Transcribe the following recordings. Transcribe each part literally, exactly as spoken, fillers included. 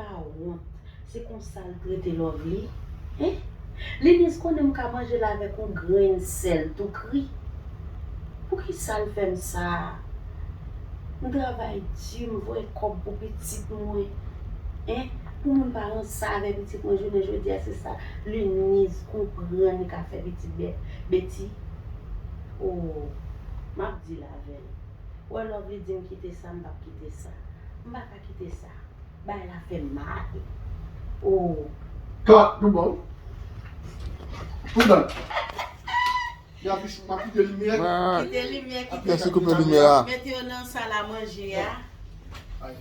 Pa wont. Se konsa l trete Lovely? Hein? Liniz konnen m ka manje l avèk yon grenn sèl tou kri. Poukisa l fè m sa? M travay di, m voye kòb pou pitit mwen. Hein? Pou moun pa ranse avè pitit mwen jounen jodi a, se sa Liniz konprann li ka fè pitit Bè-, Beti. Oh, m ap di l avè l. Ou wè Lovely di m kite sa, m p ap kite sa. M pa ka kite sa. Bagay la fè m mal. Oh. Kat, nou bon. Pou dan. Ya, m ap kite limyè. Kite limyè, kite. Kèsi koupe limyè a? Mete yo nan sal a manje a.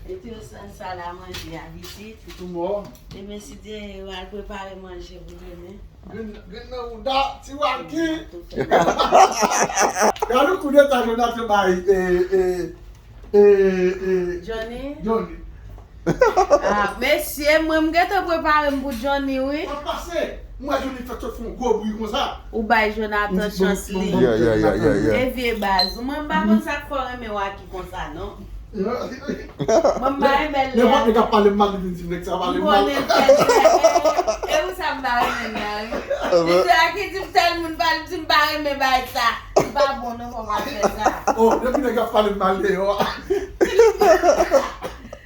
Mete yo nan sal a manje a, pitit. Tou mò. Demen, si Dye vle, al prepare manje pou demen. Grenn, grenn nan wouda, ti waki. Gade koudeta Jonathan bay, e, e, e, e, Johnny. Johnny. Ah, mesye, mwen m gentan prepare m pou Johnny, wi. Mwen pase, mwen Johnny fè tout fè yon gwo bri konsa. Ou bay Jonathan chans li. Yeah, yeah, yeah, yeah, yeah. E vye baz. Mwen m pa konn sa k fè w renmen waki konsa, non. Mwen m pa renmen l. Nenpòt nèg ap pale m mal, li vin di m nèg sa pale m mal. M konnen l fè l. E, e, e, e pou sa m pa renmen l la, wi. Li di, a ki di m tèl moun pale, di m pa renmen bay sa. Li pa bon, non, fò m ap fè sa. Oh, depi nèg ap pale m mal deyò a.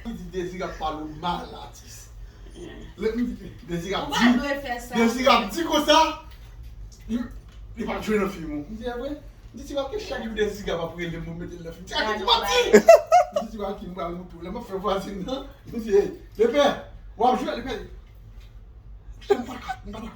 Li di Désiré ap pale w mal, atis. Lè m di, Désiré ap di, Désiré ap di konsa, li, li pa jwe nan fim ou. M di, e vre? M di, ti wap ke chak jou Désiré ap rele m pou mete l nan fim. Ti wap ki manti! M di, ti wap ki m pral moutre w. Lè m ap fè vwazin nan, m di, hey, lepè, w ap jwe, lepè. M pa ka, m pa ka.